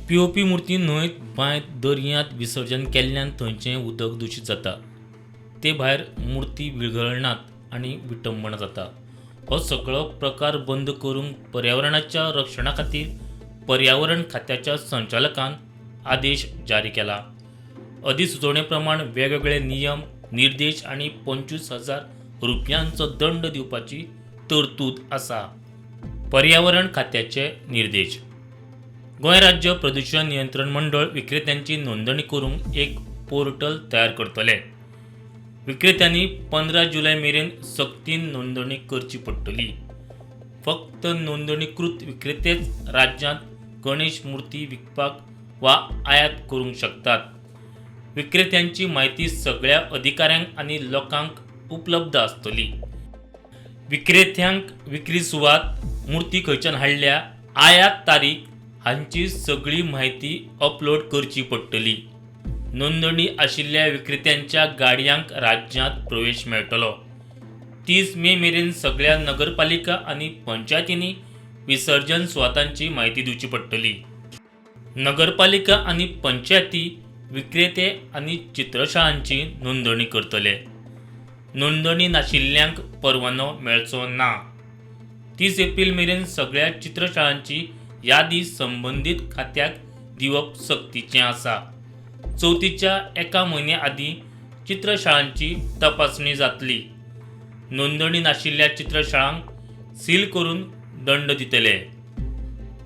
POP मुर्ती न्हंयत, बांयत, दर्यांत विसर्जन केल्ल्यान थंयचें उदक दुशीत जाता. ते भायर मुर्ती विरगळनात आनी विटंबना जाता. हो सगळो प्रकार बंद करूंक पर्यावरणाच्या रक्षणा खातीर पर्यावरण खात्याच्या संचालकान आदेश जारी केला. अधिसुचोवणे प्रमाण वेगवेगळे नियम, निर्देश आनी 25,000 रुपयांचो दंड दिवपाची तरतूद आसा. पर्यावरण खात्याचे निर्देश. गोंय राज्य प्रदूषण नियंत्रण मंडळ विक्रेत्यांची नोंदणी करूंक एक पोर्टल तयार करतले. विक्रेत्यांनी 15 जुलय मेरेन सक्तीन नोंदणी करची पडटली. फक्त नोंदणीकृत विक्रेतेच राज्यांत गणेश मूर्ती विकपाक वा आयात करूंक शकतात. विक्रेत्यांची म्हायती सगळ्या अधिकाऱ्यांक आनी लोकांक उपलब्ध आसतली. विक्रेत्यांक विक्री सुवात, मूर्ती खंयच्यान हाडल्या, आयात तारीख हांची सगळी म्हायती अपलोड करची पडटली. नोंदणी आशिल्ल्या विक्रेत्यांच्या गाडयांक राज्यांत प्रवेश मेळटलो. 30 मे मेरेन सगळ्या नगरपालिका आनी पंचायतींनी विसर्जन सुवातांची म्हायती दिवची पडटली. नगरपालिका आनी पंचायती विक्रेते आनी चित्रशाळांची नोंदणी करतले. नोंदणी नाशिल्ल्यांक परवानो मेळचो ना. 30 एप्रील मेरेन सगळ्या चित्रशाळांची यादी संबंदीत खात्याक दिवप सक्तीचें आसा. चवथीच्या एका म्हयन्या आदीं चित्रशाळांची तपासणी जातली. नोंदणी नाशिल्ल्या चित्रशाळांक सील करून दंड दितले.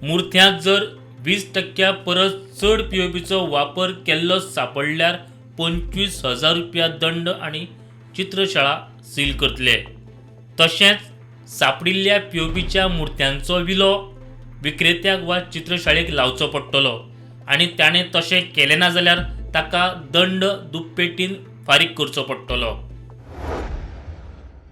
मुर्त्यांत जर 20% परस चड पीओपीचो वापर केल्लो सांपडल्यार 25,000 रुपया दंड आनी चित्रशाळा सील करतले. तशेंच सांपडिल्ल्या पीओपीच्या मुर्त्यांचो विलो विक्रेत्याक वा चित्रशाळेक लावचो पडटलो आनी ताणें तशें केलें ना जाल्यार ताका दंड दुप्पेटीन फारीक करचो पडटलो.